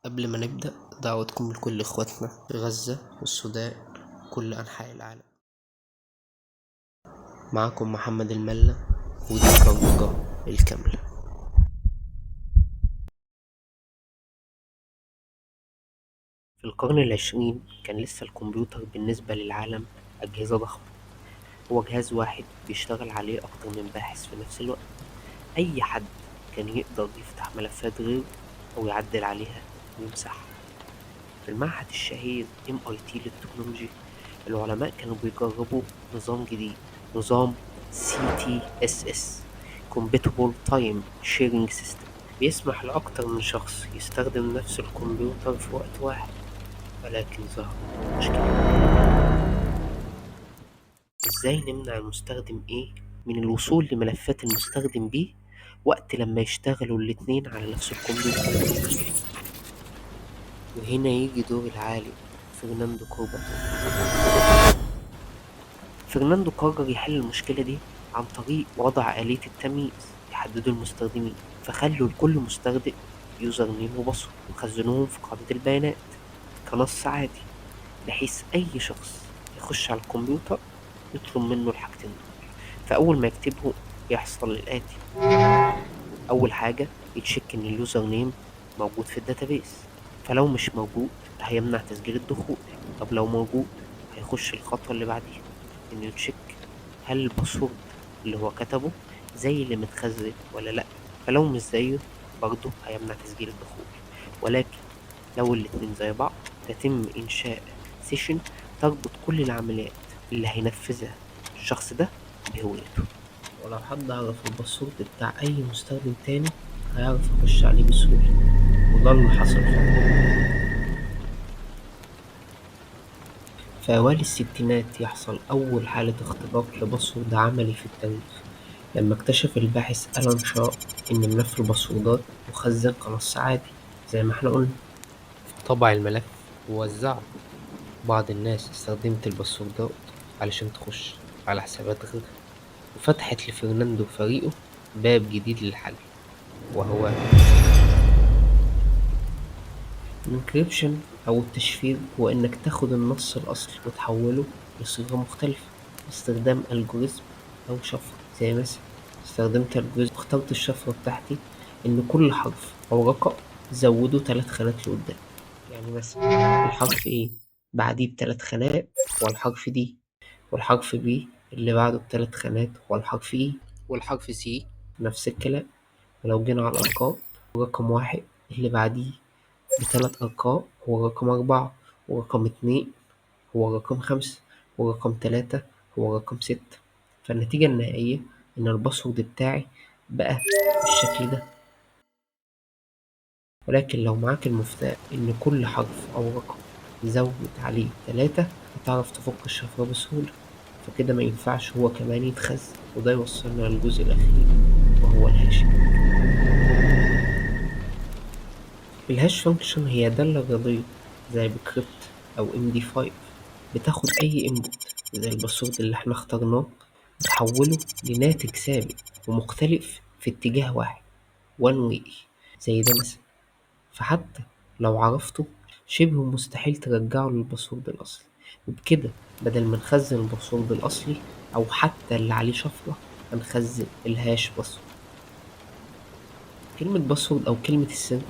قبل ما نبدأ، دعوتكم لكل إخواتنا في غزة والسودان وكل أنحاء العالم. معكم محمد الملا، ودي البرمجة الكاملة. في القرن العشرين كان لسه الكمبيوتر بالنسبة للعالم أجهزة ضخمة، هو جهاز واحد بيشتغل عليه أكتر من باحث في نفس الوقت. أي حد كان يقدر يفتح ملفات غيره أو يعدل عليها ويمسحها. في المعهد الشهير MIT للتكنولوجي، العلماء كانوا بيجربوا نظام جديد، نظام CTSS Computable Time Sharing System، بيسمح لأكتر من شخص يستخدم نفس الكمبيوتر في وقت واحد. ولكن ظهر مشكلة: ازاي نمنع المستخدم A من الوصول لملفات المستخدم B وقت لما يشتغلوا الاتنين على نفس الكمبيوتر؟ وهنا يجي دور العالم فرناندو كورباتو. فرناندو قرر يحل المشكلة دي عن طريق وضع آلية التمييز يحددوا المستخدمين، فخلوا لكل مستخدم username و password وخزنوهم في قاعدة البيانات كنص عادي، بحيث أي شخص يخش على الكمبيوتر يطلب منه الحاجتين دول. فأول ما يكتبه يحصل الآتي: أول حاجة يتشيك إن ال username موجود في ال database، فلو مش موجود هيمنع تسجيل الدخول. طب لو موجود هيخش الخطوة اللي بعديها، إنه يتشيك هل ال password اللي هو كتبه زي اللي متخزن ولا لأ، فلو مش زيه برضه هيمنع تسجيل الدخول. ولكن لو الاتنين زي بعض تتم إنشاء session تربط كل العمليات اللي هينفذها الشخص ده بهويته، ولو حد عرف ال password بتاع أي مستخدم تاني هيعرف يخش عليه بسهولة، وده اللي حصل فعلا. في أوائل الستينات يحصل أول حالة اختراق ل password عملي في التاريخ، لما اكتشف الباحث ألان شاو إن ملف الباسوردات مخزن كنص عادي زي ما احنا قلنا. طبع الملف ووزعه. بعض الناس استخدمت الباسوردات علشان تخش على حسابات غيرها، وفتحت لفرناندو وفريقه باب جديد للحل، وهو ال encryption أو التشفير. هو إنك تاخد النص الأصلي وتحوله لصيغة مختلفة باستخدام algorithm أو شفرة. زي مثلا استخدمت algorithm واخترت الشفرة بتاعتي إن كل حرف أو رقم زوده 3 خانات لقدام، يعني مثلا الحرف A بعديه ب3 خانات هو الحرف D، والحرف B اللي بعده ب3 خانات هو الحرف E، والحرف C نفس الكلام. ولو جينا على الأرقام، رقم 1 اللي بعديه ب3 أرقام هو رقم 4، ورقم 2 هو رقم 5، ورقم 3 هو رقم 6. فالنتيجة النهائية إن ال password بتاعي بقى بالشكل ده. ولكن لو معاك المفتاح إن كل حرف أو رقم زود عليه 3 هتعرف تفك الشفرة بسهولة، فكده ما ينفعش هو كمان يتخزن. وده يوصلنا للجزء الأخير وهو ال hashing. ال hash function هي دالة رياضية زي bcrypt أو MD5، بتاخد أي input زي ال password اللي احنا اخترناه وتحوله لناتج ثابت ومختلف في اتجاه واحد one way زي ده مثلا. فحتى لو عرفته شبه مستحيل ترجعه لل password الأصلي، وبكده بدل ما نخزن ال password الأصلي أو حتى اللي عليه شفرة هنخزن ال hash password. كلمة password أو كلمة السر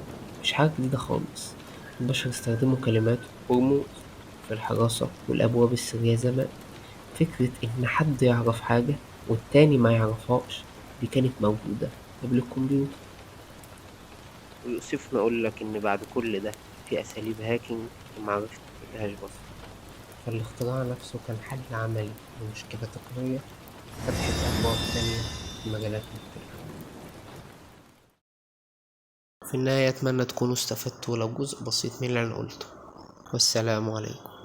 مش حاجة جديدة خالص، البشر استخدموا كلمات ورموز في الحراسة والأبواب السرية زمان. فكرة إن حد يعرف حاجة والتاني ما يعرفهاش دي كانت موجودة قبل الكمبيوتر. ويؤسفني أقول لك إن بعد كل ده في أساليب hacking لمعرفة ال hash password. فالاختراع نفسه كان حل عملي لمشكلة تقنية فتحت أبواب تانية في مجالات مختلفة. في النهاية أتمنى تكونوا استفدتوا ولو جزء بسيط من اللي أنا قلته، والسلام عليكم.